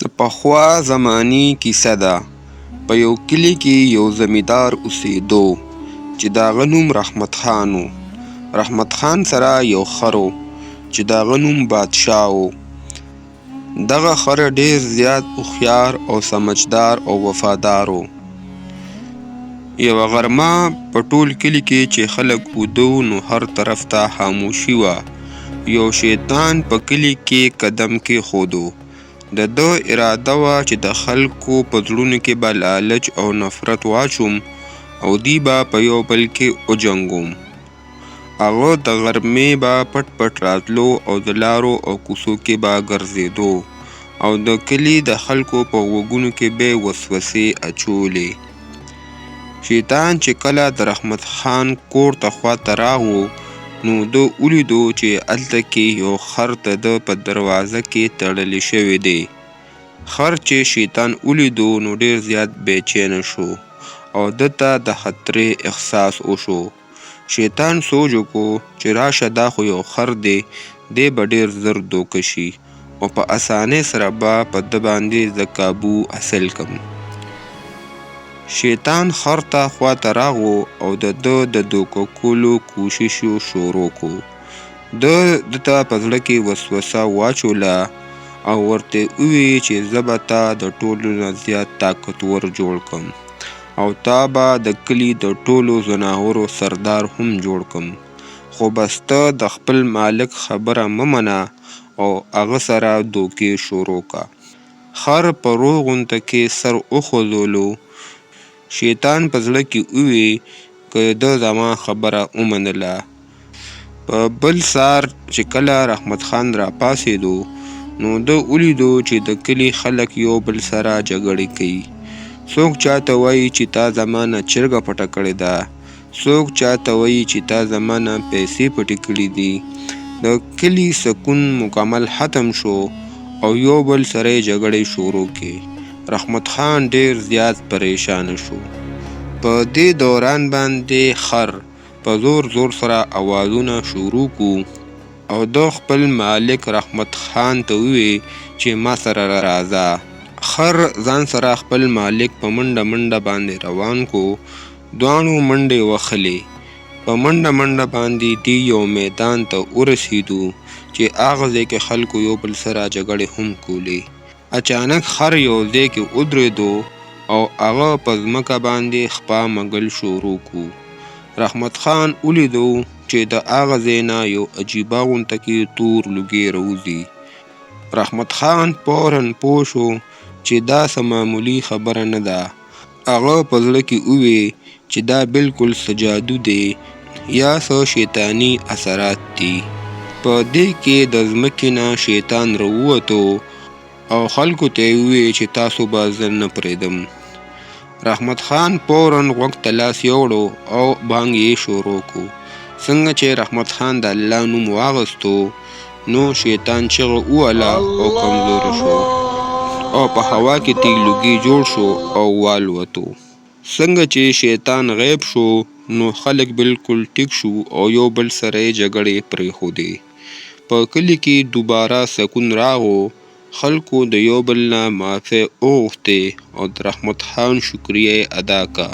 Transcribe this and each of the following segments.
د پخوا زمانې کیسه ده. په یو کلي کې یو زمیندار اوسېدو چې د هغه نوم رحمت خان و. رحمت خان سره یو خر و چې د هغه نوم بادشاه و. دغه خر ډېر زیات هوښیار او سمجدار او وفادار و. یوه غرمه په ټول کلي کې چې خلک اوده وو نو هر طرف ته خاموشي وه. یو شیطان په کلي کې قدم کېښودو. د ده اراده وه چې د خلکو په زړونو کې به لالچ او نفرت واچوم او دوی به په یو بل کې وجنګوم. هغه د غرمې به پټ پټ راتلو او د لارو او کوڅو کې به ګرځېدو او د کلي د خلکو په غوږونو کې به یې وسوسې اچولې. شیطان چې کله د رحمت خان کور ته خواته راغو نو ده ولیدو چې هلته کې یو خر د ده په دروازه کې تړلی شوی دی. خر چې شیطان ولیدو نو ډیر زیات بې چینه شو او ده ته د خطرې احساس وشو. شیطان سوچ وکړو چې راشه دا خو یو خر دی، دی به ډیر زر دوکه شي او په اسانۍ سره به په ده باندې زه کابو حاصل کم. شیطان خر ته خواته راغو او د ده د دوکه کولو کوشش یې شروع کو. ده ده ته په زړه کې وسوسه واچوله او ورته یې ووی چې زه به تا د ټولو نه زیات طاقتور جوړ کم او تا به د کلي د ټولو ځناورو سردار هم جوړ کم، خو بس ته د خپل مالک خبره مه منه او هغه سره دوکې شروع که. خر په روغ غونته کې سر وخوځولو. شیطان په زړه کې ووی که ده زما خبره ومنله. په بل سهار چې کله رحمت خان راپاڅېدو نو ده ولیدو چې د کلي خلک یو بل سره جګړې کوي. څوک چاته وایي چې تا زما نه چرګه پټه کړې ده، څوک چاته وایي چې تا زما نه پیسې پټې کړې دي. د کلي سکون مکمل ختم شو او یو بل سره یې جګړې شروع کړې. رحمت خان ډېر زیات پریشانه شو. په دې دوران باندې خر په زور زور سره اوازونه شروع کو او ده خپل مالک رحمت خان ته ووی چې ما سره راځه. خر ځان سره خپل مالک په منډه منډه باندې روان کو، دواړو منډې وخلې. په منډه منډه باندې دی یو میدان ته ورسیدو چې هغه ځای کې خلکو یو بل سره جګړې هم کولې. اچانک خر یو ځای کې ودریدو او هغه په ځمکه باندې خپه مږل شروع کو. رحمت خان ولیدو چې د هغه ځای نه یو عجیبه غونته کې تور لوګی راوځي. رحمت خان فورا پوه شو چې دا څه معمولي خبره نه ده. هغه په زړه کې ووی چې دا بلکل څه جادو دی یا څه شیطاني اثرات دي. په دې کې د ځمکې نه شیطان راووتو او خلکو ته یې ووی چې تاسو به زه نه پرېږدم. رحمت خان فورا غوږ ته لاس یوړو او بانګ یې شروع کو. څنګه چې رحمت خان د الله نوم واغستو نو شیطان چغه ووهله او کمزوری شو او په هوا کې ترې لوګی جوړ شو او والوتو. څنګه چې شیطان غیب شو نو خلک بلکل ټیک شو او یو بل سره یې جګړې پرېښودې. په کلي کې دوباره سکون راغو، خلکو د یو بل نه معافۍ وغوښتې او د رحمت خان شکریه یې ادا که.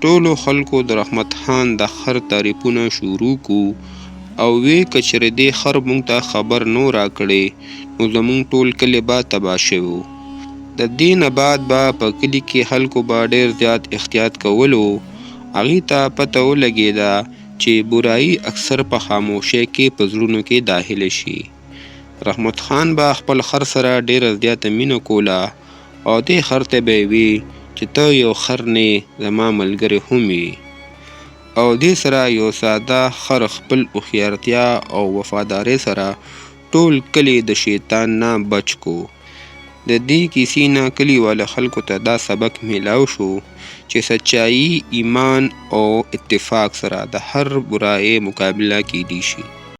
ټولو خلکو د رحمت خان د خر تعریفونه شروع کو او وې که چېرې دې خر موږ ته خبر نه و راکړی نو زموږ ټول کلی به تباه شوی و. د دې نه بعد به په کلي کې خلکو به ډېر زیات احتیاط کولو، هغوی ته پته ولګېده چې برایي اکثر په خاموشۍ کې په زړونو کې داخله شي. رحمت خان به خپل خر سره ډېره زیاته مینه کوله او دې خر ته به یې وی چې ته یو خر نه یې، زما ملګری هم یې. او دې سره یو ساده خر خپل هوښیارتیا او وفادارۍ سره ټول کلی د شیطان نه بچ کو. د دې کیسې نه کلي واله خلکو ته دا سبق میلاو شو چې سچایي، ایمان او اتفاق سره د هر برایۍ مقابله کیدی شي.